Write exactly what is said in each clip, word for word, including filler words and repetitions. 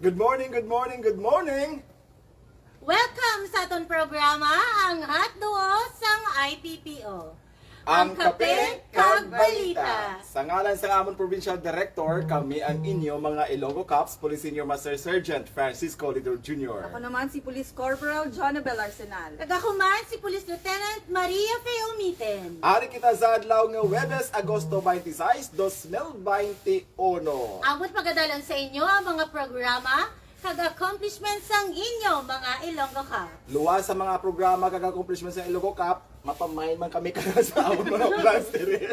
Good morning, good morning, good morning! Welcome sa aton programa, ang Hot Duo sang I P P O. Ang kape kag balita. Sa ngalan sa amon provincial director, kami ang inyo mga Ilonggo Cops, Police Senior Master Sergeant Francisco Lidor Junior. Ako naman si Police Corporal Jonabel Arsenal. Kag ako man si Police Lieutenant Maria Fe Umiten. Ari kita sa adlaw nga Huwebes, Agosto twenty-six, dos mil twenty-uno. Amot pagadalon sa inyo ang mga programa kag accomplishments sang inyo mga Ilonggo Cops. Luwas sa mga programa kag accomplishments sa Ilonggo Cup, mapamain man kami karon sa amon mga plans diri.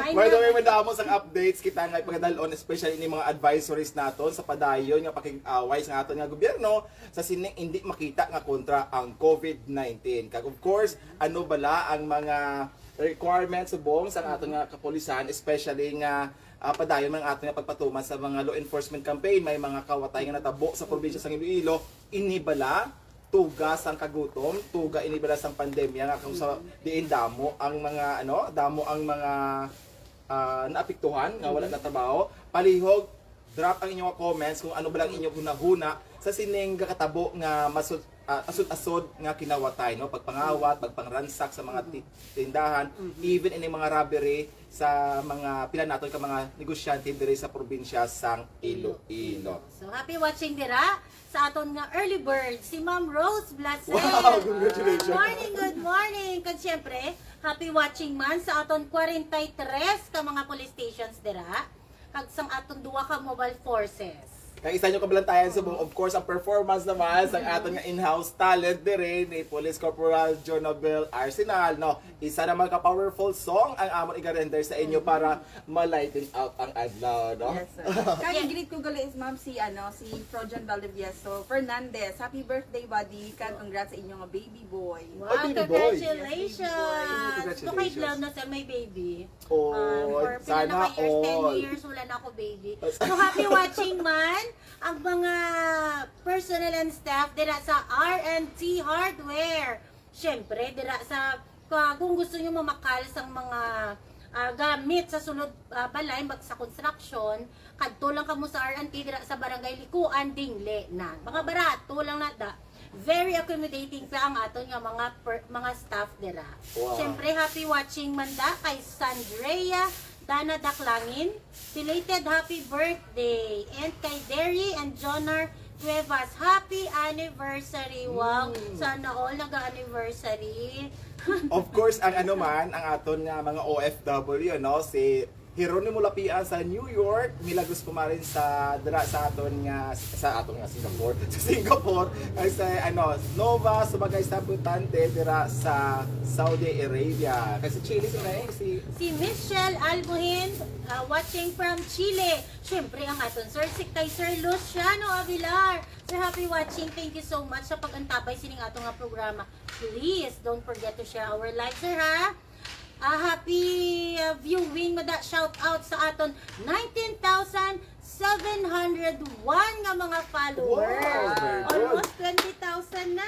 May By the way, mga- madamo sang updates kita nga ipagadalon, especially ni mga advisories naton sa padayon nga pakig-away sa aton nga gobyerno sa sining hindi makita nga kontra ang COVID nineteen. Kag of course, ano bala ang mga requirements subong sa aton nga kapulisan, especially nga ah, padayon man ang aton nga pagpatuman sa mga law enforcement campaign. May mga kawatay nga natabo sa probinsya sang Iloilo. Ini bala tuga sang kagutom, tuga ini bala sang pandemya nga kung sa diin damo ang mga ano, damo ang mga ah, naapektuhan nga wala na trabaho. Palihog, drop ang inyong comments kung ano ba lang inyong hunahuna sa sining gakatabo nga masud ah, asod-asod nga kinawatay, no? Pagpangawat, pagpangransak sa mga ti- tindahan, even ini mga robbery sa mga pila naton ka mga negosyante diri sa probinsya sang Iloilo. So, happy watching dira sa aton nga early bird, si Ma'am Rose Blase. Wow, congratulations. Morning, good morning. Kag siyempre, happy watching man sa aton forty-three ka mga police stations dira, kag sang aton duha ka mobile forces. Kag isa nyo kabalantayan subong, of course, ang performance naman sa aton nga in-house talent diri ni Police Corporal Jonabel Arsenal, no? Isa naman ka powerful song ang amon iga-render sa inyo para ma-lighten up ang adlaw, no? Yes, sir. Kaya greet ko gali, ma'am, si, ano, si Trojan Valdivieso Fernandez. Happy birthday, buddy. Kag congrats sa inyo nga baby boy. Wow, baby boy. Congratulations! Yes, baby boy. Congratulations. Tukay lang na sa may baby. Oh, Ah, for pila sana na ka years, ten all. years, wala na ako baby. So, happy watching man ang mga personnel and staff dira sa R and T Hardware. Siyempre, dira sa, ka- kung gusto nyo mamakal sang mga ah, gamit sa sulod ah, balay, mag, sa construction, kadto lang kamo sa R and T dira sa Barangay Likuan, Dingle na. Mga barato lang na da. Very accommodating pa ang aton nga mga per, mga staff dira. Wow. Siyempre, happy watching man da kay Sandrea Dana Daklangin. Belated happy birthday. And kay Derry and Jonar Cuevas, happy anniversary. Wow, sana all nag-anniversary. Of course, ang ano man, ang aton nga mga O F W, no? Si Jeronimo Lapian sa New York, Milagros Pumarin sa dira sa aton nga sa aton nga Singapore, sa Singapore, ay sa ano, Nova Sumagay Sabutante dira sa Saudi Arabia. Kay si Chile, si Nay, si Si Michelle Albuhin, ah, watching from Chile. Siyempre, ang aton sir, si kay Sir Luciano Avilar. Sir, happy watching. Thank you so much sa pag-antabay sining ato nga programa. Please don't forget to share our live, sir, ha? Ah, happy ah, viewing, mada shout out sa aton nineteen thousand seven hundred one nga mga followers. Wow, very good. Almost twenty thousand na.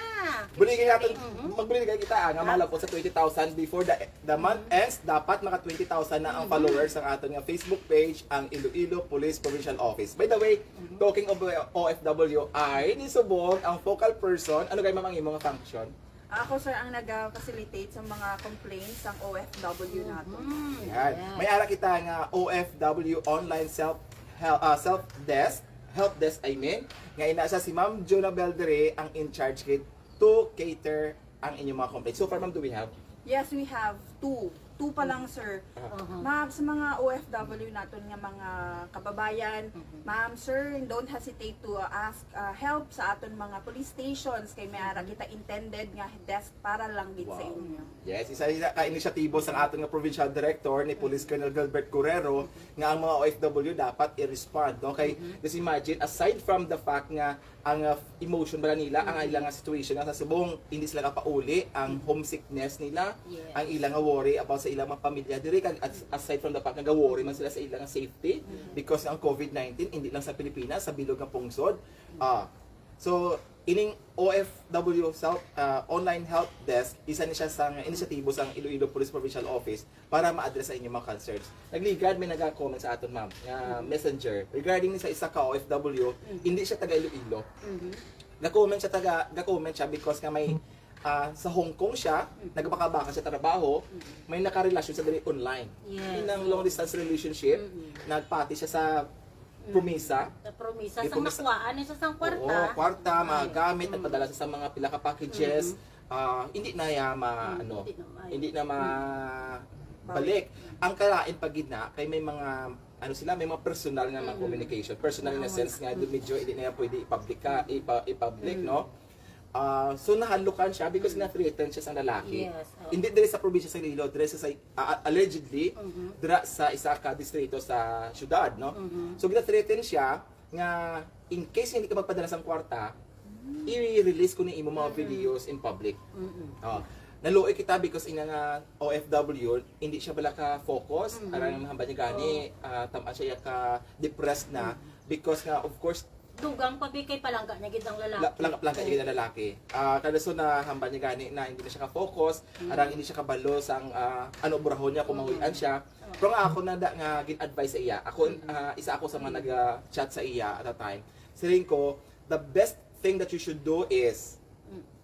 Buligay natin, Mhm. magbuligay kita ah, nga malapot sa twenty thousand before the, the month ends, dapat maka twenty thousand na ang followers sa aton nga Facebook page, ang Iloilo Police Provincial Office. By the way, talking of uh, O F W, ay ni subong ang focal person. Ano kay ma'am ang imo nga function? Ako, sir, ang nag-facilitate sa mga complaints sang O F W nato. Hmm, Yan. yeah. May ara kita nga O F W online self help, ah, self desk, help desk I mean, nga ina sa si Ma'am Jonabel diri ang in charge kit to cater ang inyong mga complaints. So far, ma'am, do we have? Yes, we have two. Two pa lang, sir. Uh-huh. Ma'am, sa mga O F W naton nga mga kababayan, ma'am, sir, don't hesitate to uh, ask uh, help sa aton mga police stations kay may ara kita intended nga desk para lang gid sa Wow. inyo. Yes, isa sa ka inisyatibo sang aton nga provincial director ni Police Colonel Gilbert Correro nga ang mga O F W dapat i-respond, no? Kay just imagine, aside from the fact nga ang uh, emotion bala nila, ang ilang nga situation nga sa subong hindi sila kapauli, ang homesickness nila, Yes. ang ilang nga worry about sa ilang mga pamilya diri kag as- aside from the fact nga worry man sila sa ilang nga safety because ang COVID nineteen hindi lang sa Pilipinas, sa bilog nga pungsod. Ah, so Ining O F W self, ah, online help desk, isa ni siya sa inisyatibo sang Iloilo Police Provincial Office para ma-address sa inyong mga concerns. Nagligad may naga-comment sa aton, ma'am, nga messenger regarding ni sa isa ka O F W, hindi siya taga Iloilo. Ga-comment siya taga ga-comment siya because nga may, ah, sa Hong Kong siya, nagbakabaka siya trabaho, may nakarelasyon sa diri online. Yes. Inang long distance relationship, nagpati siya sa promisa. Sa promisa, May sa promisa. Nakuhaan niya sa sang kwarta. Oo, kwarta, mga gamit, nagpadala sa mga pila ka packages. Ah, hindi na ya ma, Mm, ano, hindi na ma- hindi na ma balik. Ang kalain pa gid na kay may mga ano sila, may mga personal nga mga communication, personal in a sense nga medyo hindi na yan pwede i-public ka, ipa, i-public, no? Ah, so nahalukan siya because na-threaten siya sa lalaki. Yes, oo. Hindi diri sa probinsya sa Iloilo, diri sa, sa ah, allegedly dira sa isa ka distrito sa syudad, no? So gina-threaten siya nga in case hindi ka magpadala sang kwarta, i-release ko ni imo mga videos in public. Oh. Naluoy kita because ina nga O F W, hindi siya bala ka focus. Arang hambal niya gani, ah, tam-an siya ka depressed na because nga of course Dugang pa bi kay palangga niya gid ang lalaki. La, palangga, palangga niya gid ang lalaki. Ah, kada so na hambal niya gani na hindi na siya ka-focus, arang hindi siya kabalo sang ah, ano obrahon niya kung mahuy-an siya. Pero nga ako na da, nga gin-advise sa iya. Ako ah, isa ako sa mga nag-chat sa iya at that time. Siling ko, the best thing that you should do is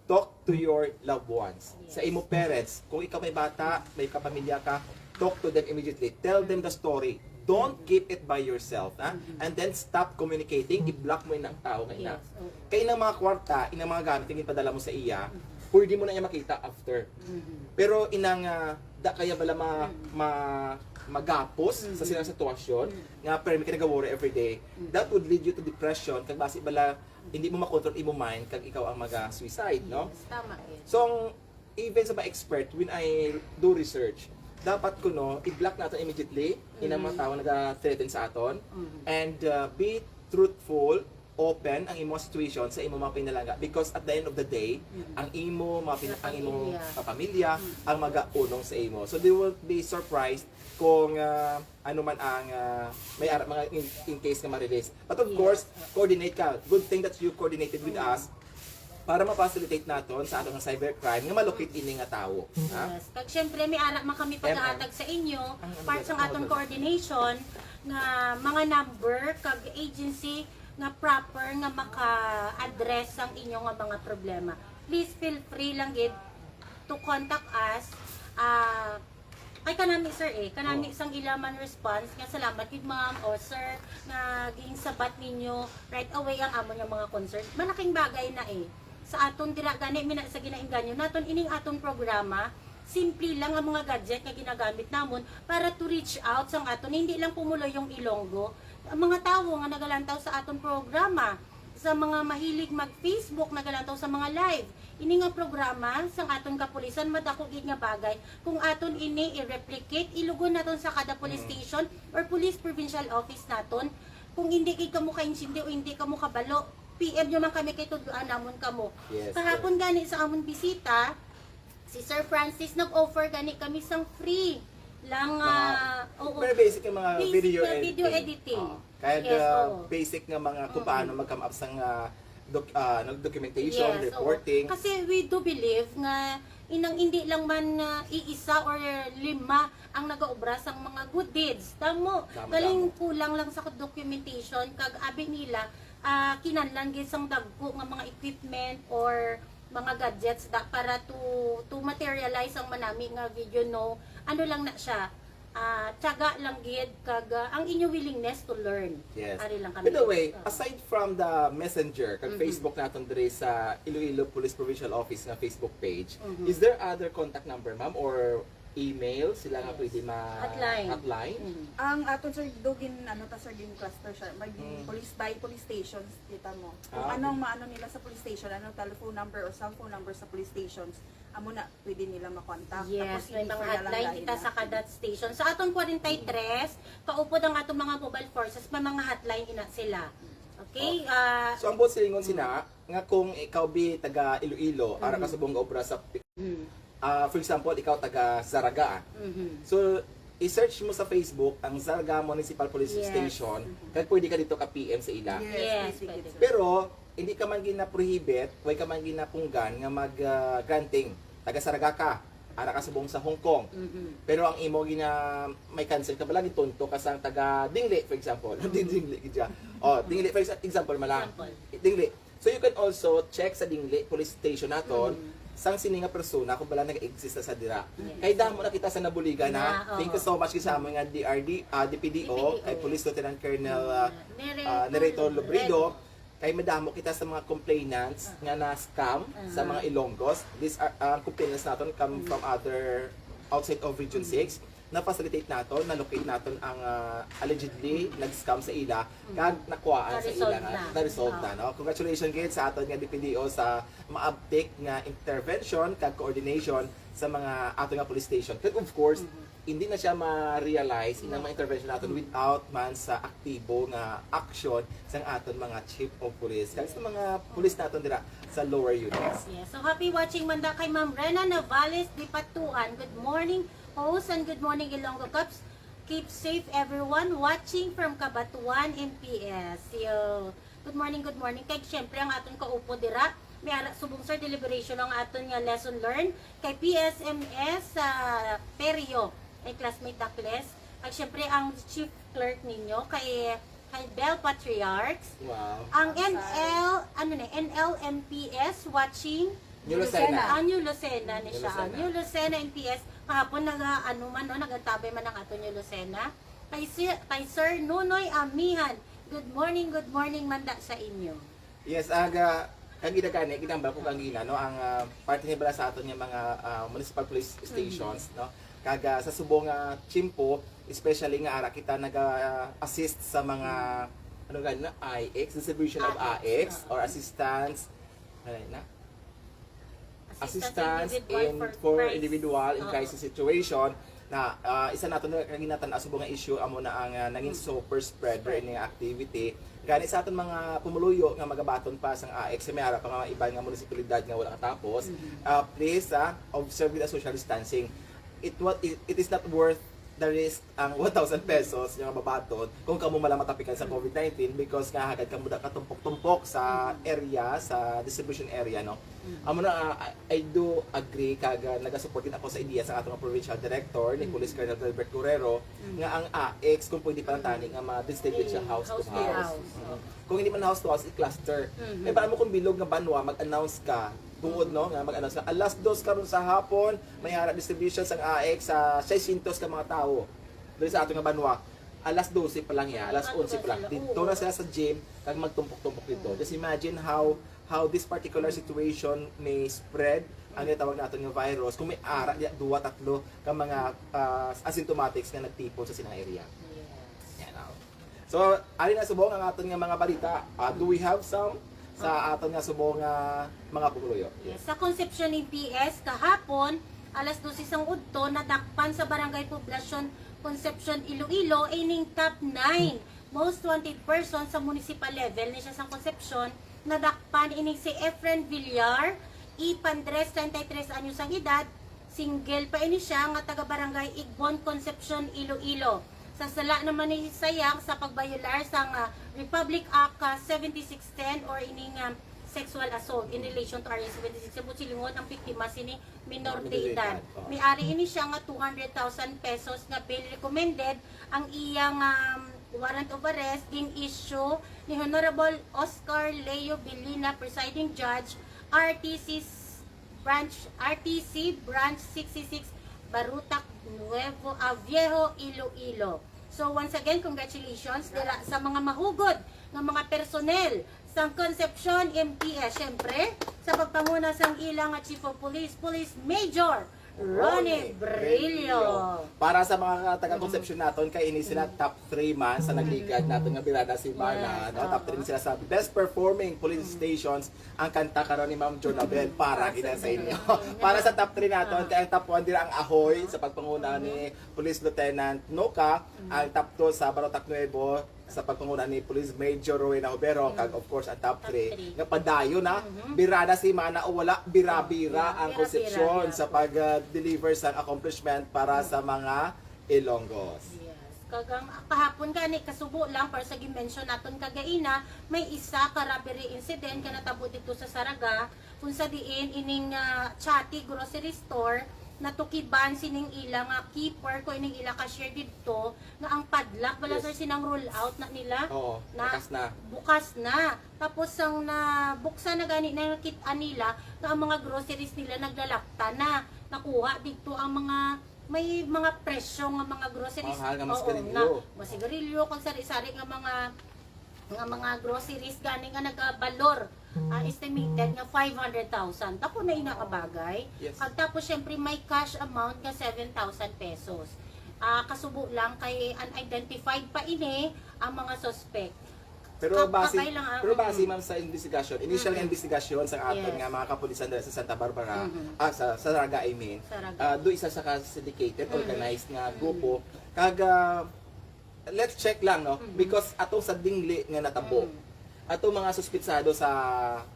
talk to your loved ones. Sa imo parents, kung ikaw may bata, may kapamilya ka, talk to them immediately. Tell them the story. Don't keep it by yourself, ha? And then stop communicating, i-block mo ina ang tao nga ina. Yes, oo. Kay inang mga kwarta, inang mga gamit nga ginpadala mo sa iya, pwede mo na iya makita after. Pero inang ah, da kaya bala ma, ma, magapos sa silang sitwasyon nga permi ka nagaworry every day, that would lead you to depression, kag basi bala hindi mo makontrol imo mind kag ikaw ang maga-suicide, no? Yes, tama yun. So, ang even sa mga expert, when I do research, dapat kuno i-block nato immediately inang mga tao naga-threaten sa aton, and uh, be truthful, open ang imo situation sa imo mga pinalangga, because at the end of the day, ang imo mga pin- ang imo Kapamilya. kapamilya ang magaunong sa imo. So they will be surprised kung uh, ano man ang uh, may ara mga in, in case nga ma-release. But of Yes. Course, coordinate ka. Good thing that you coordinated with us para ma-facilitate naton sa atong cybercrime nga malukit ini nga tawo. Ha? Yes. Kag syempre, may ara man kami paghatag sa inyo, Ang ano part ba? sang atong coordination, nga mga number kag agency nga proper nga maka-address sang inyo nga mga problema. Please feel free lang gid to contact us. Ah, ay kanami sir eh, kanami Oh. sang ila man response nga salamat gid ma'am o sir nga ginsabat ninyo right away ang amo nga mga concerns. Malaking bagay na eh. Sa aton dira gani mina sa ginainganyo naton ining aton programa, simple lang ang mga gadget nga ginagamit namon para to reach out sang aton hindi lang pumuluyo ang Ilonggo, ang mga tawo nga nagalantaw sa aton programa, sa mga mahilig mag-Facebook, nagalantaw sa mga live. Ini nga programa sang aton kapulisan madako gid nga bagay kung aton ini i-replicate, ilugon naton sa kada police station or police provincial office naton. Kung hindi gid kamo kaintindi o hindi kamo kabalo, P M nyo man kami kay tudloan namon kamo. Yes, Kahapon gani sa amon bisita, si Sir Francis nag-offer gani kami sang free lang Mga ah, oo. Very basic yung mga Basic video na editing. video editing. Oo. Kaya Yes, uh, oo. basic nga mga kung paano mag-come up sa nga doc, ah, ano, documentation, Yes, oo. reporting. Kasi we do believe nga inang hindi lang man uh, iisa or lima ang nagaobra sang mga good deeds. Tamo, Tama, galing tama. Kulang lang sa documentation kag abi nila ah, kinahanglan gid sang dagko nga mga equipment or mga gadgets da para to to materialize ang manami nga video, no, ano lang na siya, ah, tiyaga lang gid kag ah, ang inyo willingness to learn. Yes. Ari lang kami. By the way, Oo. Aside from the messenger kag Mhm. Facebook naton diri sa Iloilo Police Provincial Office nga Facebook page, Mhm. is there other contact number, ma'am, or email sila nga Yes. Pwede ma Hotline. hotline? Mhm. Ang aton, sir, do gin ano ta, sir, gin cluster siya, mag Mm. police by police stations kita mo. Ah, Kung anong maano nila sa police station, anong telephone number o cellphone number sa police stations, amo na pwede nila makontak. Yes, Tapos may i-refer mga na lang hotline dahil kita na. Sa kada station. Sa atong forty-three, kaupod ang atong mga mobile forces, may mga hotline ina sila. Okay? Ah, So ang buot silingon sina nga kung ikaw bi taga Iloilo, ara ka Mhm. subong nga obra sa mm, ah, for example, ikaw taga Zarraga. mhm. So i-search mo sa Facebook ang Zarraga Municipal Police Yes. Station, Mhm. kag pwede ka dito ka P M sa ila. Yes, Yes, pwede pwede. ka. Pero, hindi ka man gina-prohibit, way ka man ginapunggan nga mag, ah, granting. Taga Zarraga ka, ara ka subong sa Hong Kong. Mhm. Pero ang imo gina-, may concern ka, bala, gitunto ka sang taga Dingle, for example. Hindi Dingle, gidya. Oh, Dingle, for exa-, example, mala. Example. Dingle. So you can also check sa Dingle Police Station naton, Mm. sang sini nga persona kung bala nag-exist na sa dira. Yes. Kay damo na kita sa nabuligan na. Na, oo. Thank you so much sa amon nga D R D, ah, D P D O, D P D O. Kay Police Lieutenant Colonel, ah, Mm. ah, Narrator Lobrido. Lobrido. Kay madamo kita sa mga complainants Ah. nga na-scam sa Ah. mga Ilonggos. These are, ang complainants naton come Mm. from other, outside of Region Mm. six. Na-facilitate naton, na-locate naton ang, ah, allegedly nag-scam sa ila, Mm. kag nakuhaan sa ila Na-resolve nga, na. na-resolve na, Ah. no? Congratulations gid sa aton nga D P D O sa maabtik nga intervention kag coordination sa mga ato nga police station. Kag of course, Mm-hmm. hindi na siya ma-realize inang Mm. mga intervention naton Mm. without man sa aktibo nga action sang aton mga chief of police kag sa mga police naton dira sa lower units. Yes. So, happy watching man da kay Ma'am Rena Navales Dipatuan. Good morning, host, and good morning, Ilonggo Cups. Keep safe, everyone. Watching from Cabatuan, M P S. Yo. Good morning, good morning. Kay, syempre, ang aton kaupo dira, may ara subong, sir, deliberation ang aton nga lesson learned kay P S M S, ah, Perio, ay classmate Dakles. Kag, syempre, ang chief clerk ninyo kay, kay Bell Patriarchs. Wow. Ang Ang N L, ano na, N L M P S watching New Lucena. Ah, New Lucena ni New siya. Lucena. New Lucena M P S. Kahapon naga, ano man, no, nagantabay man ang ato New Lucena. Kay si, kay Sir Nunoy Amihan. Good morning, good morning, manda sa inyo. Yes, aga, kagina gani, ginambal ko kagina, no, ang, ah, parte ni bala sa aton nga mga, ah, municipal police Mhm. stations, no. Kag, ah, sa subong nga tiyempo, especially nga ara kita naga-assist sa mga, ano gani na, I X, distribution of I X, I X, oo. or assistance, ano na? Assistance Assistance individual in, for for crisis. individual in Oo. crisis situation na, ah, isa nato na kaginatan-aw subong nga issue amo na ang, ah, nangin Mm. super spread Spread. ini nga activity. Gani sa aton mga pumuluyo nga magabaton pa sang A X, may ara pa nga iban nga munisipalidad nga wala katapos, Mm-hmm. ah, please, ah, observe with a social distancing. It wa-, it, it is not worth the risk ang one thousand pesos nga mabaton kung kamo mala matapikan sa Mm. covid nineteen because nga hagad kamo da katumpok-tumpok sa Mm. area, sa distribution area, no? Mm. Amo na, ah, I, I do agree kag, ah, nagasupport din ako sa ideya sa ato nga provincial director ni Mm. Police Colonel Gilbert Guerrero Mm. nga ang A X kung pwede pa lang tani nga ma-distribute siya Mm. house to House to house. house. Mm. Kung hindi man house to house, i-cluster. Mm-hmm. May ba mo kung bilog nga banwa, mag-announce ka. Tuod, no, nga mag-announce ka. Alas dos karon sa hapon, may ara distribution sang A X sa seiscientos ka mga tawo diri sa ato nga banwa. Alas dose pa lang ya, alas Ato onse pa lang. sila, Dito oo. na sila sa gym, kag magtumpok-tumpok dito. Mm. Just imagine how, how this particular Mm. situation may spread ang Mm. ginatawag naton nga virus kung may ara diya, duwa, tatlo ka mga, ah, asymptomatics nga nagtipon sa silang area. Yes. Yan, oh. So, ari na subong ang aton nga mga balita. Ah, do we have some sa Mm. aton nga subong nga mga pumuluyo? Yes. Sa Concepcion M P S, kahapon, alas dose sang udto, nadakpan sa Barangay Poblacion, Concepcion, Iloilo, ining top nine most wanted person sa municipal level ni siya sa Concepcion. Nadakpan ini si Efren Villar E. Pandres, treinta y tres anyos ang edad, single pa ini siya, nga taga Barangay Igbon, Concepcion, Iloilo. Sa sala naman ni Sayang sa pagbayolar sang, ah, Republic Act, ah, seventy-six ten or ining, ah, sexual assault in relation to R A seventy-six. Sa silingon, ang biktima sini minor Minor de de edad. edad, oh. May ari ini siya nga two hundred thousand pesos nga bail recommended. Ang iyang, um, warrant of arrest gin-issue ni Honorable Oscar Leo Bilina, Presiding Judge, R T C Branch, R T C Branch sixty-six, Barotac Nuevo, ah, Viejo, Iloilo. So, once again, congratulations dira sa mga mahugod nga mga personnel sang Concepcion M P S, syempre, sa pagpanguna sang ila nga Chief of Police, Police Major Ronnie Ronnie Brillo. Brillo. Para sa mga taga Mm. Concepcion naton, kay ini sila Mm. top three man sa Mm. nagligad naton nga Birada Semana, Yes, no? Top oo. three sila sa best performing police Mm. stations. Ang kanta karon ni Ma'am Jonabel, para Para gina sa sa inyo. inyo. Para sa top three naton, Ah. kay ang top one dira ang Ahoy sa pagpanguna Mm. ni Police Lieutenant Noca, Mm. ang top two sa Barotac Nuevo, sa pagpanguna ni Police Major Rowena Obero, Mm. kag of course ang top Top three, three. nga padayon na, Mhm. Birada Semana o wala, bira-bira Oh, ang bira-bira. Concepcion sa pag, ah, deliver sang accomplishment para Mm. sa mga Ilonggos. Yes. Kag ang kahapon gani, kasubo lang, para sa gi-mention naton kagaina, may isa ka robbery incident nga natabo dito sa Saraga, kung sa diin ining ah, Chati Grocery Store natukiban sining ila nga keeper ko, ining ila cashier didto, nga ang padlock wala, Yes. sir, sinang roll out na nila. Oo, Na lakas na. Bukas na. Tapos ang nabuksan na gani, nakita nila nga ang mga groceries nila naglalakta na. Nakuha dito ang mga, may mga presyo nga mga groceries. Mahal nga mga Oo, sigarilyo. Na, mga sigarilyo, kag sari-sari nga mga, nga mga groceries gani nga nagabalor, ah, estimated nga five hundred thousand. Dako na ina ka bagay. Yes. Kag tapos, syempre, may cash amount nga seven thousand pesos. Ah, kasubo lang kay unidentified pa ini ang mga suspect. Pero Ka- base, kabay lang ang pero base, Mm. ma'am, sa investigation, initial nga Mm-mm. investigation sa aton Yes. nga mga kapulisan diri sa Santa Barbara, Mm-hmm. ah, sa, sa Saraga, I mean, Saraga. ah, do isa sa ka-syndicated, Mm-hmm. organized nga Mm-hmm. grupo. Kag, ah, let's check lang, no? Mm-hmm. Because atong sa Dingli nga natabo, Mm-hmm. atong mga suspitsado sa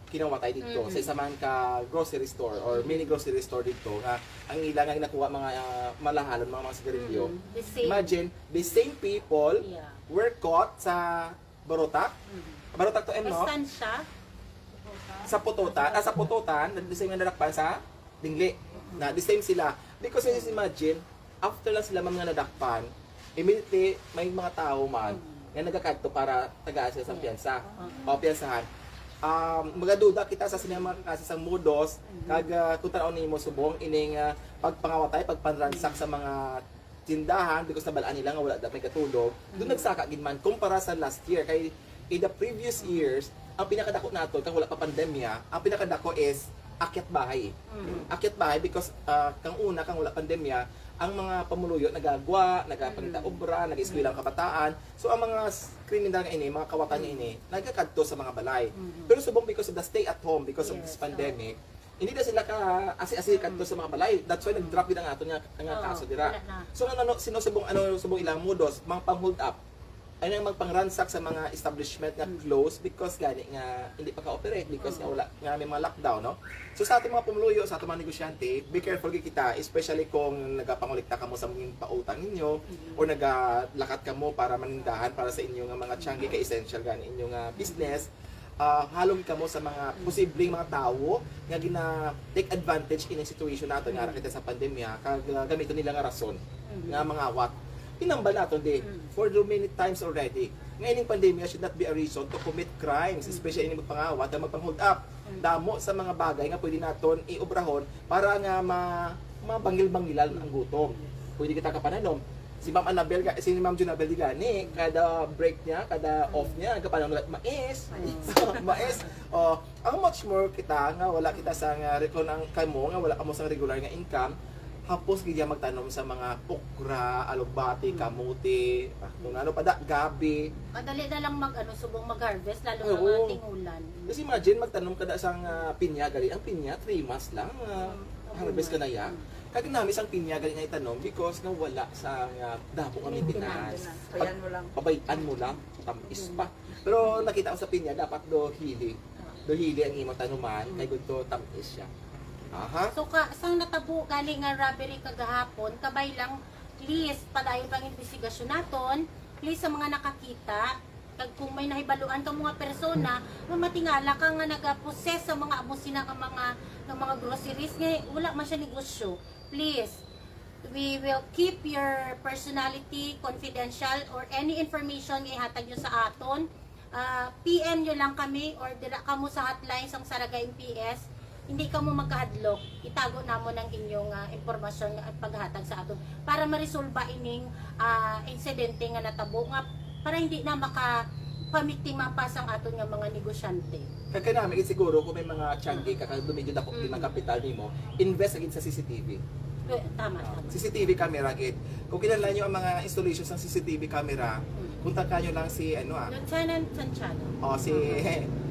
kinawatay dito, Mm-hmm. sa isa man ka grocery store or Mm-hmm. mini grocery store dito, nga ang ila nga nakuha mga ah, malahalon, mga, mga sigarilyo. Mm-hmm. The same. Imagine, the same people Yeah. were caught sa Barotac. Mhm. Barotac to, M, no? Estancia. Sa Pototan, ah, sa Pototan, the same nga nadakpan sa Dingli. Na, the same sila. Because just imagine, after lang sila, ma'am, nga nadakpan, immediately, may mga tao man, Mhm. nga nagakadto para tagaan sila sa piyansa. Mhm. O piyansahan. Um, magaduda kita sa sila mga kaso sa modus, Mhm. kag ah, kung tanaw nimo subong, ining ah, pagpangawatay, pagpanransak sa mga tindahan because nabalaan nila nga wala daw may katulog. Doon Mhm. Nagsaka gid man kumpara sa last year. Kay in the previous years, ang pinakadako nato kang wala pa pandemya, ang pinakadako is akyat bahay. Mhm. Akyat bahay because ah, kang una, kang wala pandemya, ang mga pamuluyo nagagwa, nagapangita Mhm. obra, nag-eskwela ang kabataan. So ang mga s- kriminal nga ini, mga kawatan nga ini, nagakadto sa mga balay. Mhm. Pero subong because of the stay at home, because of this Yes, pandemic, hindi na sila ka asi-asi kadto sa mga balay. That's why nag-drop gid ang aton nga, nga Oo, kaso dira. Wala na. So ano, ano sino subong, ano subong ilang modus, mga pang-hold up. Ay nang magpangransak sa mga establishment nga Mm. close because gani nga hindi pa ka-operate because nga Oo. wala nga may mga lockdown, no? So sa ating mga pumuluyo, sa ating mga negosyante, be careful gid kita, especially kung nagapangolekta kamo sa mga pautang ninyo Mhm. or nagalakat kamo para manindahan para sa inyo nga mga tiyanggi kay essential gani inyo nga business. Ah, halong kamo sa mga posibleng mga tawo nga gina take advantage ining situation nato nga ara kita sa pandemya kag ah, gamiton nila nga rason Mhm. nga mangawat. Hinambal nato di Mhm. for the many times already nga ining pandemya should not be a reason to commit crimes, especially ining magpangawat o magpang-hold up. Mhm. Damo sa mga bagay nga pwede naton iobrahon para nga ma mabangil-bangilan ang gutom. Pwede kita kapananom. Si Ma'am Annabel, ga- si Ma'am Junabel di gani, kada break niya, kada off niya, nagkapananom na mais. Ayun. Mais. Oh, ang much more kita nga wala kita sa nga recon ang kamo nga wala kamo sa regular nga income, hapos gid yan magtanom sa mga okra, alugbati, Hmm. kamote, ah, kung ano pa da, gabi. Madali na lang mag, ano, subong mag-harvest, lalo Ay, na oo. nga tingulan. Kasi imagine, magtanom ka da sa nga pinya, gali. Ang pinya, three months lang, ah, Mm. harvest ka na ya. Mm. Kag nami sang pinya gali nga itanom because nga wala sa nga damo nga maintenance. Maintenance. Ayan mo lang. Pabay-an mo lang, tamis pa. Pero nakita ko sa pinya, dapat do hili. Do hili ang imo tanuman, kay gud to tamis siya. Aha. So, ka, sang natabo gani nga robbery kagahapon, kabay lang, please, padayon pang investigasyon naton. Please, sa mga nakakita, kag kung may nahibaluan ka mga persona nga matingala ka nga nagapossess sa mga amo sina nga mga, nga mga groceries, nga wala man siya negosyo, please, we will keep your personality confidential or any information nga ihatag nyo sa aton. Ah, P M nyo lang kami or dira kamo sa hotline sang Saraga M P S. Hindi kamo magkahadlok. Itago namon ang inyong ah, impormasyon nga paghatag sa aton para maresolba ining ah, insidente nga natabo nga para hindi na makapamiktima pa sang aton nga mga negosyante. Kag kanami gid siguro kung may mga tiyanggi ka, kag medyo dako din ang kapital nimo, invest gid sa C C T V. Eh, Tama, tama. C C T V camera gid. Kung kinahanglan nyo ang mga installation sa C C T V camera, kontakan nyo lang si ano ah, Lieutenant Santiago. Oh, si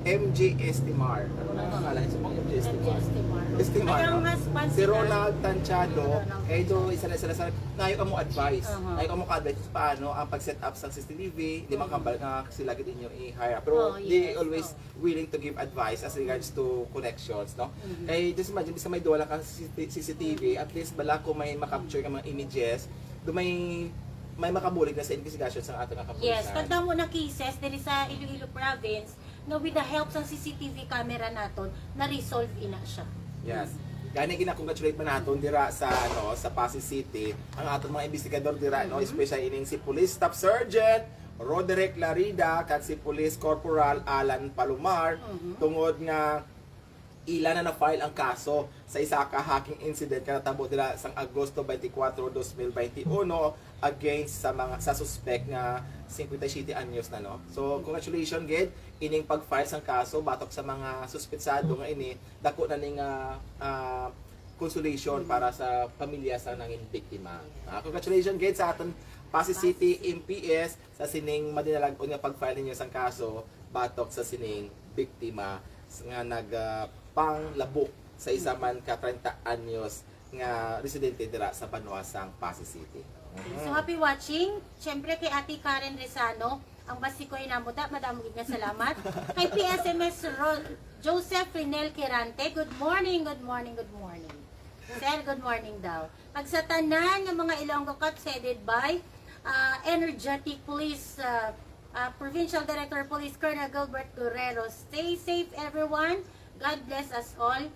M J Estimar. Ano ang pangalan niya? Subong M J Estimar. M J Estimar. Estimar, Ay, ang no? husband Si si Ronald Tanchado. Ronald Kay do isa na sila sa nayo kamo advice. Aha. Nayo kamo ka-advice paano ang pag-set up sa C C T V, di makambal nga sila gid inyo i-hire. Pero Oh, they yes. always Oh. willing to give advice as regards to connections, no? Mhm. Kay just imagine, bisa may duwa lang ka C C T V, at least bala kung may ma-capture nga mga images, Do may, may makabulig na sa investigation sa ato nga kapulisan. Yes, kag damo na cases diri sa Iloilo province nga with the help sa C C T V camera naton, na-resolve ina siya. Yes. Gani gina-congratulate man naton dira sa, ano, sa Passi City ang aton mga investigador dira, no, especially ining si Police Staff Sergeant Roderick Larida kag si Police Corporal Alan Palomar, tungod nga ila na na-file ang kaso sa isa ka hacking incident nga natabo dira sang Agosto twenty-four, twenty twenty-one against sa mga, sa suspek nga fifty-seven anyos na, no. So congratulations gid ining pag-file sang kaso batok sa mga suspetsado nga ini, dako na ni nga, ah, consolation para sa pamilya sa nangin biktima. Ah, congratulations gid sa aton Passi City M P S sa sining madinalag-on nga pag-file ninyo sang kaso batok sa sining biktima s- nga nag, ah, panglabok sa isa man ka treinta anyos nga residente dira sa banwa sang Passi City. So happy watching. Siyempre kay Ate Karen Rizano, ang basi ko inamuta, madamo gid nga salamat. Kay P S M S Ro- Joseph Rinel Quirante, good morning, good morning, good morning. Sir, good morning daw. Pag sa tanan nga mga Ilonggo Cups headed by ah, energetic police, ah, ah, Provincial Director of Police Colonel Gilbert Guerrero. Stay safe, everyone. God bless us all.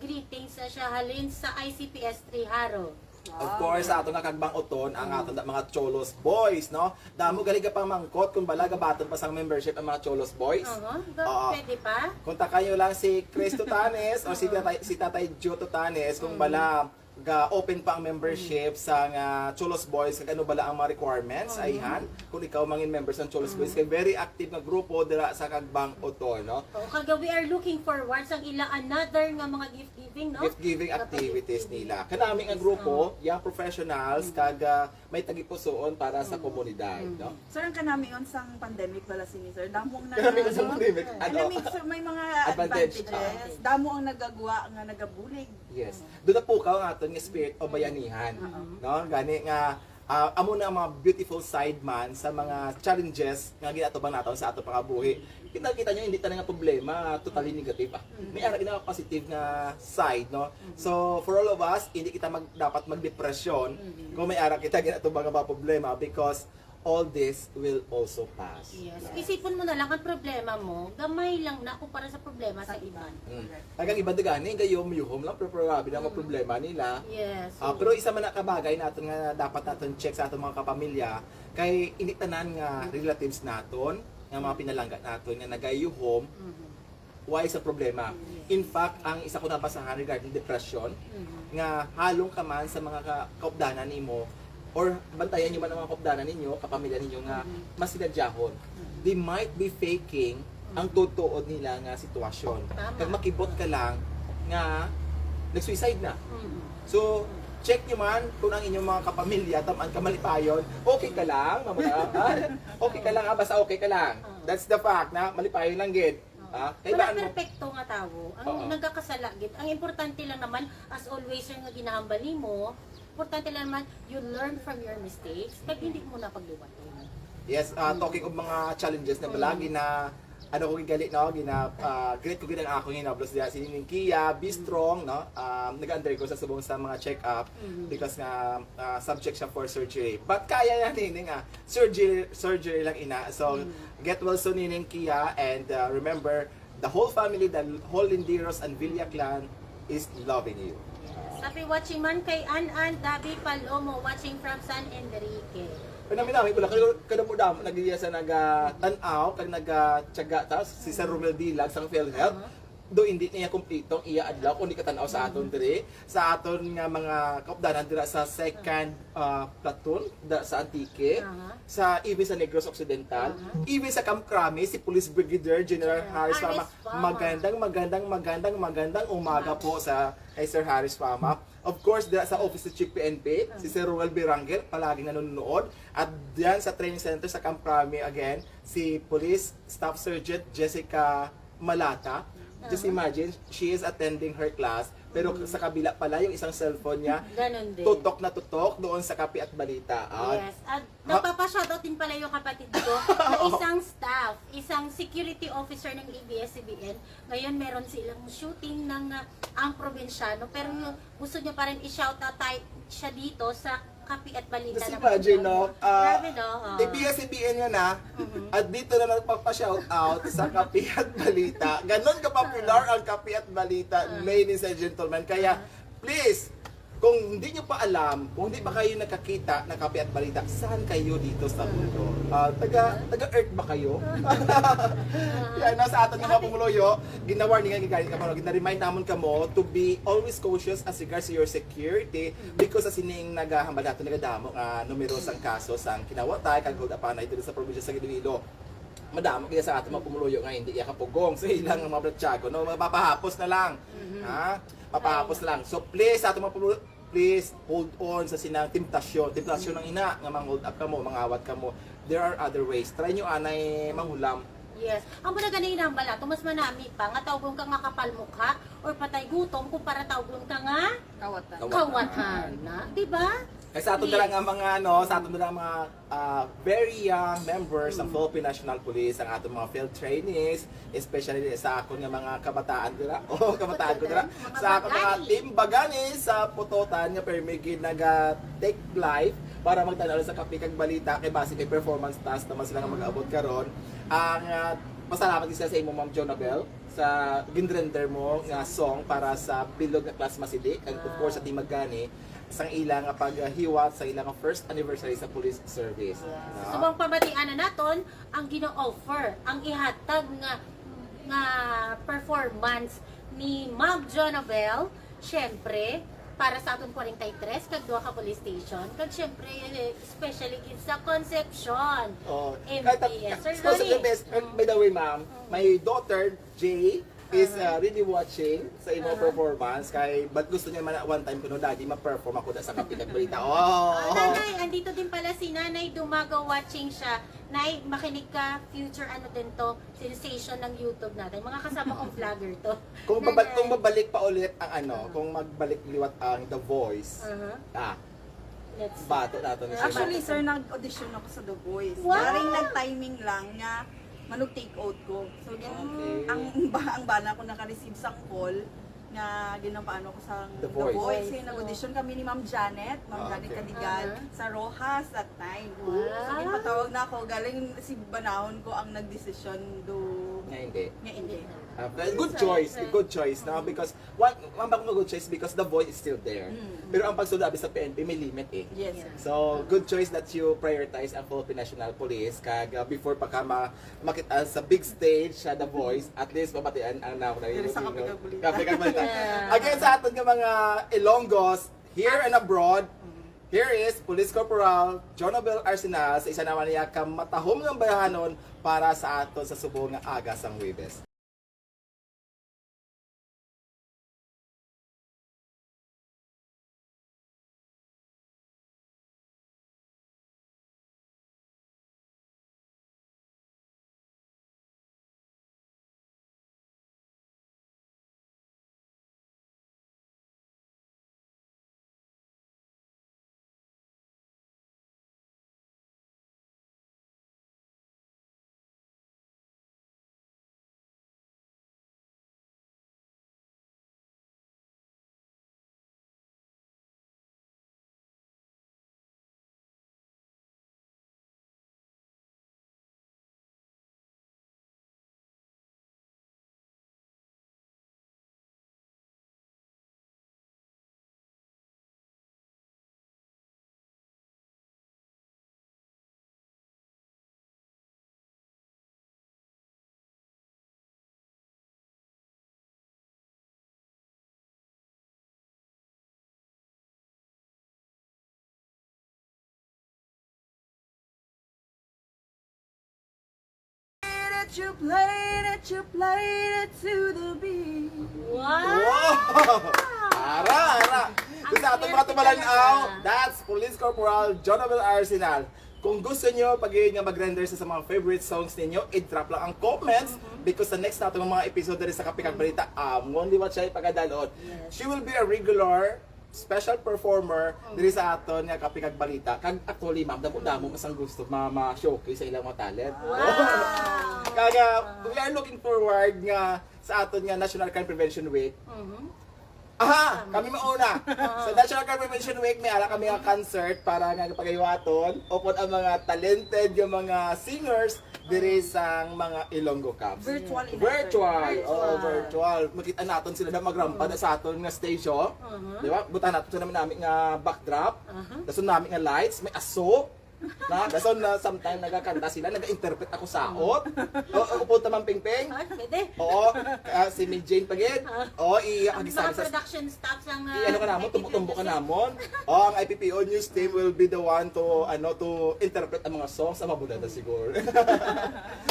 Greetings sa siya halin sa I C P S three Jaro. Of course, sa ato nga kagbang uton ang ato na mga Cholos Boys, no? Damo gali ka pamangkot kung bala gabaton pa sang membership ang mga Cholos Boys. Aha, ga- Oo. Pwede pa? Kontakan nyo lang si Chris Tutanes o si Tatay, si Tatay Joe Tutanes kung bala ga-open pa ang membership sa nga Cholos Boys, kag ano bala ang mga requirements, ayhan, kung ikaw mangin member sa Cholos Boys, kay very active nga grupo dira sa Kagbang Oton, no? Oo, kag we are looking forward sang ila another nga mga gift giving, no? Gift giving activities nila. Kanami nga grupo, young professionals, kag ah, may tagipusoon para sa komunidad, no? Sir, ang kanamion sang pandemic bala sini, sir. Damo ang nag- Kanamion sa pandemic, ano? Pandemic, sir, may mga Advantage. Advantages. Damo ang nagagwa nga nagabulig. Yes. Doon na po ka ang aton nga spirit o bayanihan. No? Gani nga, ah, amo na ang mga beautiful side man sa mga challenges nga ginatubang naton sa ato pangabuhi. Kita, kita nyo, hindi tanan nga problema totally negative, ah. May ara gid nga positive nga side, no? So, for all of us, hindi kita mag, dapat magdepresyon kung may ara kita ginatubang nga mga problema, because all this will also pass. Yes. Isipon mo na lang, ang problema mo, gamay lang na kumpara sa problema sa iban. Mm. Kag ang iban gani, gayom yuhom lang, pero grabe na ang problema nila. Yes. Ah, pero isa man na ka bagay naton nga dapat naton check sa aton mga kapamilya, kay hindi tanan nga relatives naton, nga mga pinalangga naton nga nagayuhom, why sa problema. In fact, ang isa ko nabasahan regarding depression, nga halong ka man sa mga ka kaupdanan nimo, or bantayan nyo man ang mga kaupdanan ninyo, kapamilya ninyo nga mas sinadyahon. They might be faking ang tutuod nila nga sitwasyon. Tama. Kag makibot ka lang nga nag-suicide na. So, check nyo man kung ang inyong mga kapamilya, tamaan ka malipayon, okay ka lang, mama, ah? Okay ka lang, ah? Basta okay ka lang. That's the fact na malipayon lang gid. Ah, kay Wala baan mo? Perpekto nga tawo. Ang Oo. nagakasala gid. Ang importante lang naman, as always, sir, nga ginahambal nimo, importante lang naman, you learn from your mistakes, kag hindi mo na pagliwaton. Yes, ah, talking of mga challenges na balagi na ano ko gigali, no, gina ah, great ko gid ang akong hinablos diha si Nining Kia, be strong, no. Um, nag-undergo sa subong sa mga check-up because nga ah, subject siya for surgery. But kaya yan, Nining, ah. Surgery, surgery lang ina. So, get well soon, Nining Kia, and uh, remember, the whole family, the whole Linderos and Villa clan is loving you. Happy watching man kay An An Dabi Palomo, watching from San Enrique. Pero namin namin pala, kada, kada mo damo, nag-iya sa naga-tanaw, kag naga-tiyaga ta, si Sir Romel Dilag sa PhilHealth. Do hindi niya kumplito ang iya adlaw kung di ka tan-aw sa aton diri, sa aton nga mga kaupdanan dira sa second ah, platoon da, sa Antique, Aha. sa even sa Negros Occidental, Aha. even sa Camp Crame, si Police Brigadier General General Harris Fama. Harris Fama. Magandang, magandang, magandang, magandang umaga po sa kay Sir Harris Fama. Of course, dira sa office sa Chief P N P, si Sir Roel Birangel, palaging nanonood. At diyan sa training center sa Camp Crame, again, si Police Staff Sergeant Jessica Malata. Just imagine, she is attending her class, pero sa kabila pala yung isang cellphone niya, Ganon din. tutok na tutok doon sa kape at balita. Ah, Yes. At nagpapa-shoutout din pala yung kapatid ko na isang staff, isang security officer ng A B S C B N. Ngayon meron silang shooting ng ah, Ang Probinsyano. Pero yung gusto niya pa rin i-shoutout tayo, siya dito sa Kape at balita. Just imagine, no? Ah, grabe, no? Ah. ABS-CBN nga na, at dito na nagpapa-shout out sa Kape at Balita. Ganon ka-popular ang Kape at Balita, ladies and gentlemen. Kaya, please, kung hindi nyo pa alam, kung hindi pa kayo nakakita ng Kape at Balita, saan kayo dito sa mundo? Ah, taga, taga Earth ba kayo? Yan, nasa aton nga mga pumuluyo, ginawarningan, gigani ka, gina-remind namon kamo to be always cautious as regards to your security because sa sining nagahambal nato nagadamo nga numero sang kaso sang kinawatay kag hold-upanay diri sa probinsya sa Iloilo. Madamo kaya sa aton mga pumuluyo nga hindi iya kapugong sa ilang mga blatyagon, no? Mapapahapos na lang. Ha? Papahapos na lang. So please, sa aton mga pumuluyo, please hold on sa sinang temptasyon. Temptasyon ang ina nga mang-hold up kamo, mangawat kamo. There are other ways. Try nyo anay manghulam. Yes. Amo na gani inambal nato, mas manami pa nga tawgon ka nga kapal mukha or patay gutom kumpara tawgon ka nga Kawatan. Kawatan. Kawatan na, di ba? Kay sa aton Yes. dira nga mga, ano, sa aton dira mga, ah, very young members ng Mm. Philippine National Police, ang aton mga field trainees, especially sa akon nga mga kabataan dira. Oh, kabataan ko dira. Mga Sa akon mga bagani. Team Bagani sa Pototan nga permi gid naga take live para magtan-aw sa Kape kag Balita kay basi may performance task naman sila nga mag-abot karon. Ang, ah, pasalamat gid sila sa imo, Ma'am Jonabel, sa ginrender mo nga song para sa bilog nga Class Masili, kag of course sa Team Bagani, sang ila nga paghiwat sa ila nga first anniversary sa police service. No? So, bang pamatian na naton ang gina-offer, ang ihatag nga, nga performance ni Ma'am Jonabel, syempre, para sa atong forty-three kag duha ka police station, kag syempre, especially gid sa Concepcion, Oh, M P S. kahit at- Sir so, sa Ronnie. The best, by the way, ma'am, my daughter, Jay, is, uh, really watching sa imong Uh-huh. performance. Kay, but gusto niya man, one time kuno, "Daddy, ma-perform ako na sa Kape kag Balita." Oh! Ah, Nanay, andito din pala si Nanay Dumago, watching siya. Nay, makinig ka, future ano din to, sensation ng YouTube natin. Mga kasama kong vlogger to. Kung babal-, Nanay. Kung babalik pa ulit ang ano, Uh-huh. kung magbalik liwat ang The Voice, Uh-huh. ah, Let's see. Bato nato ni Sir Actually, Mark. Sir, nag-audition ako sa The Voice. Wow! Daring nag-timing lang nga manug-take out ko. So, gin-, Okay. ang ba-, ang bana ko naka-receive sang call nga ginapaano ko sa The The Voice. Voice. Kaya Oh. nag-audition kami ni Ma'am Janet, Ma'am Ah, Janet okay. Cadigal, Uh-huh. sa Roxas that time. Wow! So, ginpatawag na ako, galing si banahon ko ang nagdesisyon do Nga hindi. nga hindi. Ah, but good Sorry, choice, sir. Good choice, no? Mm. Because, what, ang bako nga good choice because The Voice is still there. Mm. Pero ang pagsulod abi sa P N P may limit eh. Yes, sir. So, good choice that you prioritize ang Philippine National Police. Kag, uh, before pa ka ma-, makita sa big stage sa The Voice, at least mabatian ang naong Diri sa Kape kag Balita. Kape kag Balita. Yeah. Again, sa aton nga mga Ilonggos, here and abroad, Mm. here is Police Corporal Jonabel Arsenal sa isa naman niya ka matahom nga bayahanon para sa aton sa subong nga aga sang Huwebes. That you played it, you played it to the beat. Wow! Wow! Ara, ara. Ang Kung sa aton swerte mga tumalaw, talaga. That's Police Corporal Jonabel Arsenal. Kung gusto nyo pag nga mag-render sa, sa mga favorite songs ninyo, i-drop lang ang comments Mm-hmm. because sa next nato nga mga episode diri sa Kape kag Balita, amon liwat siya ipagadalot. Yes. She will be a regular special performer Mm. diri sa aton nga Kape kag Balita. Kag actually, ma'am, damo-damo Mm. masang gusto ma-, ma-showcase sa ilang mga talent. Wow! Kag, uh, we are looking forward nga sa aton nga National Crime Prevention Week. Mm-hmm. Aha, kami mauna. Sa National Crime Prevention Week, may ara kami nga concert para nga pagahiwaton upod ang mga talented nga mga singers diri sa mga Ilonggo Cups. Virtual in Virtual. Virtual. Oo, virtual. Makita naton sila na magrampa na sa aton nga stage, oh. Uh-huh. Di ba? Buta naton sila namin nga backdrop. Uh-huh. Dason namin nga lights, may aso. Na, dason na sometimes nagakanta sila, nag-interpret ako sa ot. O, o, upod ta, Ma'am Pingping. Ah, pwede. Oo, ah, si May Jane pa gid. Oo, iya Ang pagisali mga sa production staff sang I-, ano ka namon, tumbok-tumbok ka namon. Oh, ang I P P O News team will be the one to, ano, to interpret ang mga songs. Ang mabulada siguro.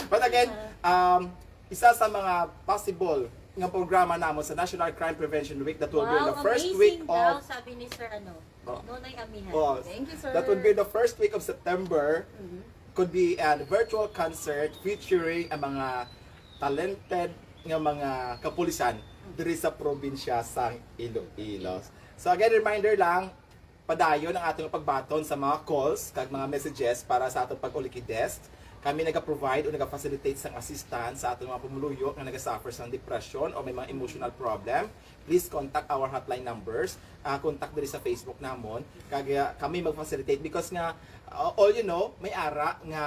But again, um, isa sa mga possible nga programa namon sa National Crime Prevention Week that will be on Wow, the first amazing week daw, of sabi ni Sir ano, Oh. Nonay Amihan. Oh, Thank you, sir. That would be the first week of September. Mhm. Could be a virtual concert featuring ang mga talented nga mga kapulisan diri sa probinsya sang Iloilo. So again, reminder lang, padayon ang atong pagbaton sa mga calls kag mga messages para sa atong pag-ulikid desk. Kami naga-provide o naga-facilitate sang assistance sa atong mga pumuluyo nga naga-suffer sang depression o may mga emotional problem. Please contact our hotline numbers. Ah, contact diri sa Facebook namon. Kag ah, kami mag-facilitate because nga, ah, all you know, may ara nga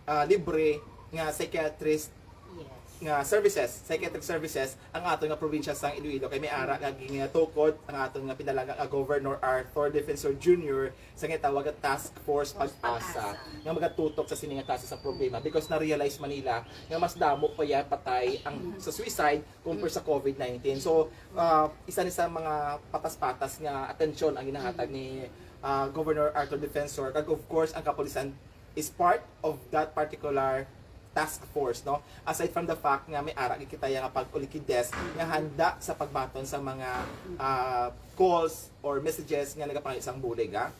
ah, libre nga psychiatrist Yes. nga services, psychiatric services ang ato nga probinsya sang Iloilo kay may ara nga ginatukod ang ato nga pinalangga nga Governor Arthur Defensor Junior sa gitawag nga Task Force Force Pag-asa Pag-asa. nga magatutok sa sini nga klase sa problema because na-realize man nila nga mas damo pa yan patay ang sa suicide compare sa COVID nineteen. So, ah, isa ni sa mga patas-patas nga atensyon ang ginahatag ni ah, Governor Arthur Defensor kag of course ang kapulisan is part of that particular task force, no? Aside from the fact nga may ara gid kita nga pag-ulikid desk nga handa sa pagbaton sa mga ah, calls or messages nga nagapangayo sang bulig, ha?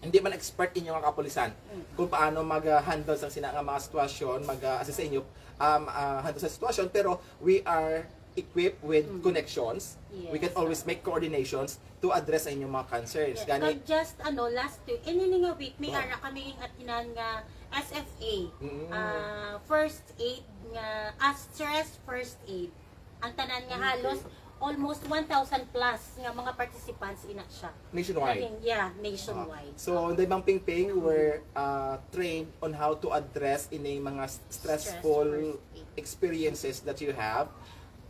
Hindi man expert inyo nga kapulisan kung paano mag-handle sa sina nga mga sitwasyon, mag-assist sa inyo, um, ah, handle sa sitwasyon, pero we are equipped with connections. We can Yes. Always make coordinations to address sa inyong mga concerns. Yes. Gani, Kag just ano, last week, ini nga week, may Oh. ara kami ing atinan nga S F A, Mm. ah, first aid nga, ah, stress first aid. Ang tanan nga Okay. Halos almost one thousand plus nga mga participants ina siya. Nationwide. Naging, yeah, nationwide. So, the Ma'am Pingping were uh, trained on how to address ini mga s- stressful Stressful first aid. Experiences that you have.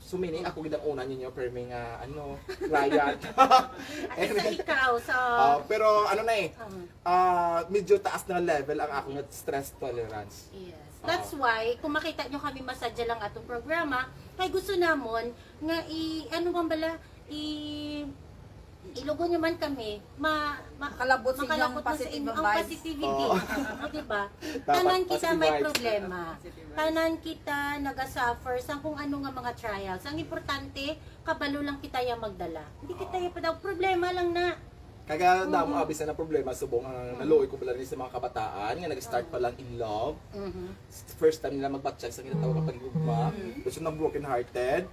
So, meaning, ako gid ang una ninyo, pero may nga, ano, client. At sa ikaw, sa... Ah, pero ano na eh, Uh-huh. ah, medyo taas na level ang akong stress tolerance. Yes. That's why, kung makita nyo kami masadya lang atong programa, kay gusto namon nga i, ano man bala, i, ilugon nyo man kami, ma, ma, Makalabot sa inyong makalabot mo sa positive inyong vibes. Positivity. Oo. O, diba? Dapat Tanan kita positive may vibes. Problema. Positive vibes. Tanan kita nagasuffer sa kung ano nga mga trials. Ang importante, kabalo lang kita yung magdala. Hindi kita yung padaw, problema lang na. Kaya damo abis na problema subong ang naluoy ko pala ni sa mga kabataan nga nag-start pa lang in love. Mhm. First time nila magbatsyag sa ginatawag nga pagigugma. Gusto nang broken hearted.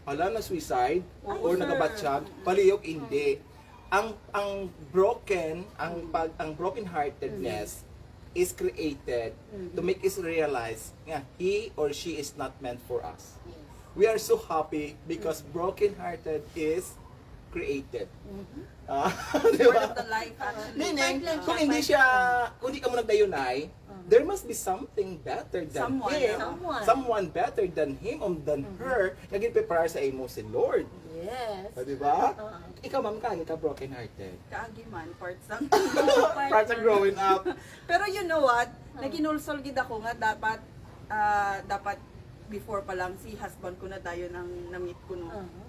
Hala, na suicide or sir. Nagabatsyag, palihog hindi. Ang ang broken, ang pag ang broken heartedness is created to make us realize nga he or she is not meant for us. Yes. We are so happy because broken hearted is created. Mhm. Ah, di ba? Part of the life, actually. Meaning, Part lang kung siya, hindi part siya, kung hindi ka mo nagdayunay, there must be something better than Someone, him. someone. Someone better than him or than her na ginprepare sa imo si Lord. Yes. O, di ba? Oo. Ikaw, ma'am, kaagi ka broken-hearted. Kaagi man, part sang... Part sa growing up. Pero you know what? Naginulsol gid ako nga dapat, ah, dapat before pa lang si husband ko na dayon ang na-meet ko, no? Uh-huh.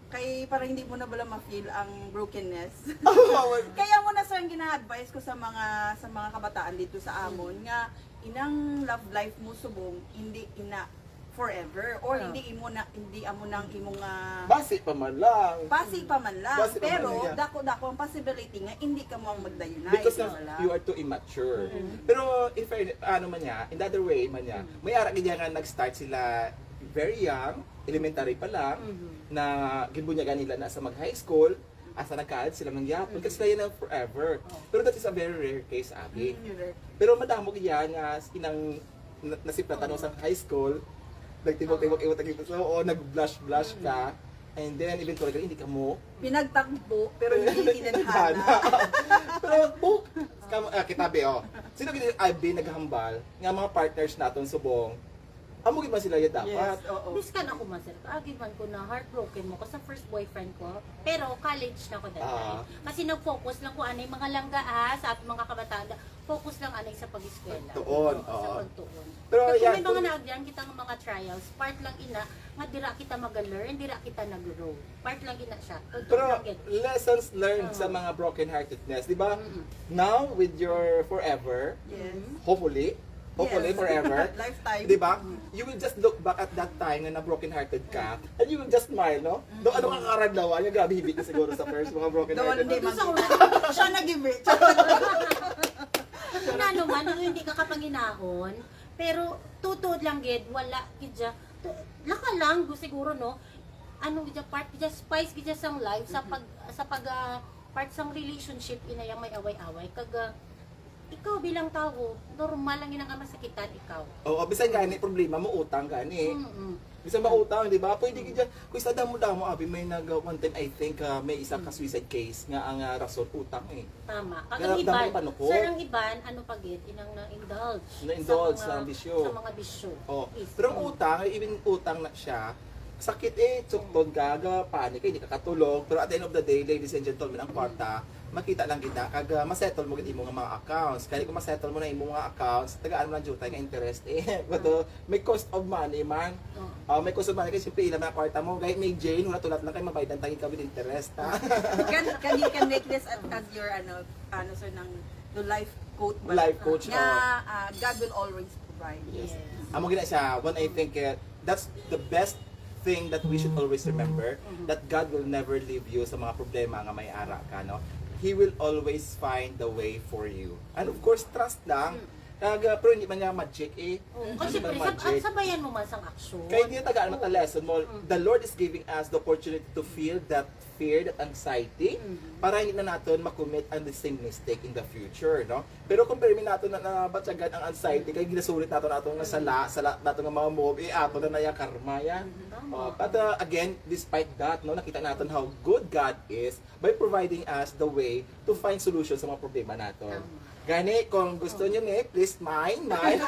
Kay para hindi mo na bala ma-feel ang brokenness. Oh, Kaya mo na sir ang gina-advise ko sa mga sa mga kabataan dito sa amon nga inang love life mo subong hindi ina forever or Ah. hindi imo na hindi amo nang imong ah, Basi pa man lang. basi pa man lang Basi pa man pero lang, yeah. Dako-dako ang possibility nga hindi ka mo ang magdayunay. Because di na, ba lang? You are too immature. Pero in fairness, ano man niya, in the other way man niya, may ara gid nga nag-start sila very young, elementary pa lang, na ginbunyagan nila na sa mag-high school, asa nag-college sila mangyapon, kasi sila yan ang forever. Pero that is a very rare case, abi. Mm, yun, right. Pero madamo gid yan nga inang na- nasiplatan mo sa high school, nagtibok-tibok-ibot ang so, o nag-blush-blush ka. And then, eventually, hindi ka mo. Pinagtagbo, pero hindi tinadhana. Pero, oh, kam- ah, kita, be, oh. Sino gini, ay, be, naghambal nga mga partners naton subong? Amo gid man sila ya dapat. Yes, oo. Biskan ako man, sir. Kaagi man ko na heartbroken mo ko sa first boyfriend ko. Pero college na ko that Ah. time. Kasi nag-focus lang ko anay mga langga, ha, sa ating mga kabataan. Focus lang anay sa pag-eskwela. Pagtuon, Oo, sa oo. pagtuon. Pero, Pero kung yeah, may mga kung- naagyan kita nga mga trials, part lang ina nga dira kita mag-learn, dira kita nag-grow. Part lang ina siya. Totoo Pero lang gid. Lessons learned Oo. sa mga broken heartedness, di ba? Mm-mm. Now, with your forever, Yes. Hopefully. Hopefully Yes. forever. Lifetime. Di ba? You will just look back at that time na na-broken hearted ka and you will just smile, no? Do ano ka karadlawan? Yung grabe, hindi ka siguro sa first mga broken Daw hearted. hindi man. Sa una. Siya nag-ibig. Kung ano man, ano hindi ka kapanginahon, pero tutuod lang gid, wala gid siya. Tu- Laka lang, gu- siguro, no? Ano gid siya, part gid siya, spice gid siya sang life, sa pag, sa pag, ah, part sang relationship, ina yang may away-away. Kag, ah, ikaw bilang tawo, normal lang yun ang masakitan ikaw. Oo, bisan gani problema mo, utang gani. Mm-mm. Bisan ba utang, di ba? Pwede gid yan. Kung isa damo-damo, abi, may nag one time, I think, ah, may isa ka suicide case nga ang ah, rason utang eh. Tama. Kaya Kag ang damo iban, panukot. Sir, ang iban, ano pa gid, inang na-indulge. Na-indulge mga- sa bisyo. Sa mga bisyo. Oh, Yes. pero ang utang, even utang na siya, sakit eh, sukton ka, ga panic, hindi ka katulog. Pero at the end of the day, ladies and gentlemen, ang kwarta, makita lang kita, kag ah, masettle mo gid imo nga mga accounts. Kaya kung masettle mo na imo nga accounts, tagaan mo lang jutay nga interest eh. But uh, may cost of money man. Oo. Ah, may cost of money kasi siyempre ilang mga kwarta mo. Kaya may Jane, wala tulat lang kay mabaydan tagi ka with interest, ha? Can, can you can make this as, as your ano, ano sir, ng the life quote ba? Life coach, Nga oh. ah, God will always provide. Yes. Amo gina siya, when I think uh, that's the best thing that we should always remember, that God will never leave you sa mga problema nga may ara ka, no? He will always find the way for you. And of course, trust lang. Kag, uh, pero hindi man niya magic eh. Oo, Hindi kasi man pre, sab- magic. sabayan mo man sang aksyon. Kaya hindi tagaan mo ta lesson mo. The Lord is giving us the opportunity to feel that fear, that anxiety, para hindi na natin makommit ang the same mistake in the future, no? Pero kung permi nato na nabatyagan ang anxiety, kay ginasulit nato nato nga sala, sala nato nga mga move, eh, ato na na yung karma yan. Tama. Oh, but uh, again, despite that, no, nakita natin how good God is by providing us the way to find solution sa mga problema nato. Tama. Gani, kung gusto nyo ni, please mine, mine.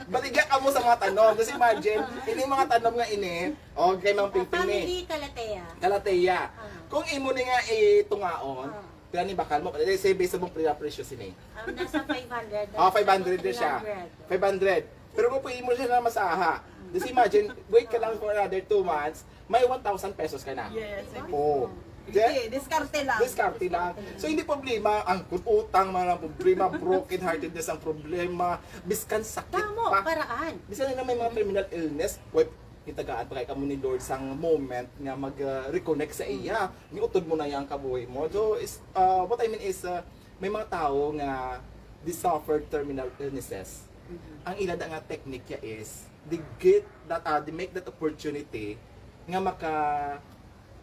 Baligya ka mo sa mga tanom. Kasi imagine, ini mga tanom nga ini, o kay Mang Pingping ni. Family Kalatea. Kalatea. Ah. Kung imo ni nga itungaon, Ah. pila ni bakal mo? Let's say, based sa mong pila presyo sini. Um, nasa five hundred. Ah, five hundred na siya. Three hundred. Five hundred. Pero kung pwede mo siya na masaha, just imagine, wait ka lang for another two months, may one thousand pesos ka na. Yes. Oh. Hindi, diskarte lang. Diskarte lang. So, hindi problema ang kung utang, mga problema, broken heartedness ang problema, biskan sakit Tamo, pa. Paraan. Bisan na may mga terminal illness, well, gitagaan pa kay kamo ni Lord sang moment nga mag-reconnect sa iya. Niutod mo na yang kabuhi mo. So, is, uh, what I mean is, uh, may mga tao nga they suffered terminal illnesses. Ang ila da nga technique ya is, they get that, uh, they make that opportunity nga maka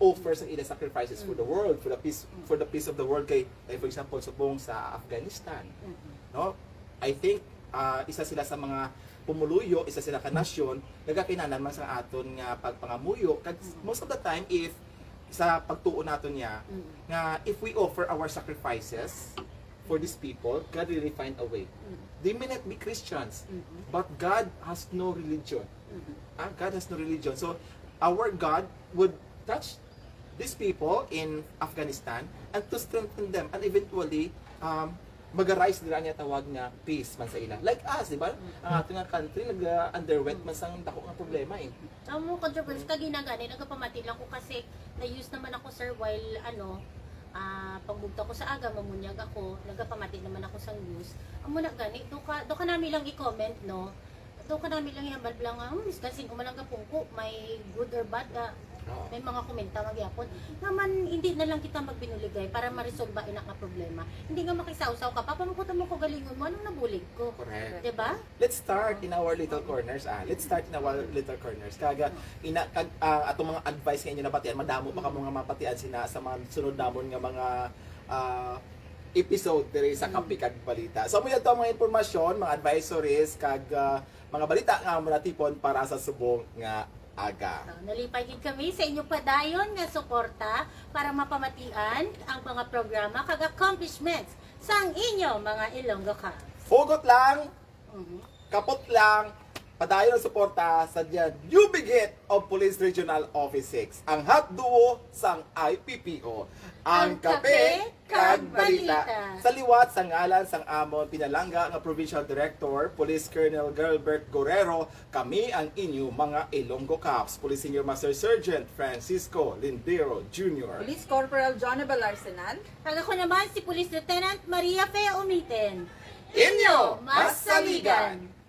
offer sa ila sacrifices for the world, for the peace, for the peace of the world. Kay, like, for example, subong sa Afghanistan, no? I think, ah, isa sila sa mga pumuluyo, isa sila ka nasyon, nagakinahanglan man sa aton nga pagpangamuyo. Kag most of the time, if sa pagtuo naton niya, nga if we offer our sacrifices for these people, God really find a way. They may not be Christians, but God has no religion. Ah, God has no religion. So, our God would touch these people in Afghanistan and to strengthen them and eventually um, mag-arise dira niya tawag nga peace man sa ila. Like us, di ba? Ang ato nga country nag-underwent man sang dako nga problema eh. Amo, controversial, kag ginagani, nagapamati lang ko kasi na-use naman ako, sir, while, ano, ah, pagbugta ko sa aga, mamunyag ako, nagapamati naman ako sa news. Amo na gani, do ka, do ka nami lang i-comment, no? Do ka nami lang ihambal lang nga, hmm, miskan sin-o man ang gapungko, may good or bad, ah, Oo. may mga komenta magyapon. Naman, hindi na lang kita magbinuligay para maresolba ina nga problema. Hindi nga makisawsaw ka, papamangkot mo ko galingon mo, anong nabulig ko? Correct. Di ba? Let's start in our little corners, ah. Let's start in our little corners. Kaga, ina, kag, ah, atong mga advice nga inyo nabatian, madamo pa kamo nga mapatian sina sa mga sunod namon nga mga, ah, episode diri sa Kape kag Balita. So, amo to ang mga impormasyon, mga advisories, kag, ah, mga balita nga amo natipon para sa subong nga aga. So, nalipay gid kami sa inyo padayon nga suporta para mapamatian ang mga programa kag accomplishments sang inyo mga Ilonggo Cops. Hugot lang, Mhm. kapot lang, padayon ang suporta sa The New Bigit of Police Regional Office six, ang hot duo sang I P P O. Ang kape kag balita. Sa liwat sa ngalan sang amon pinalangga nga Provincial Director, Police Colonel Gilbert Guerrero, kami ang inyo mga Ilonggo Cops, Police Senior Master Sergeant Francisco Lindero Junior. Police Corporal Jonabel Arsenal. Kag ako naman si Police Lieutenant Maria Fe Umiten. Inyo masaligan!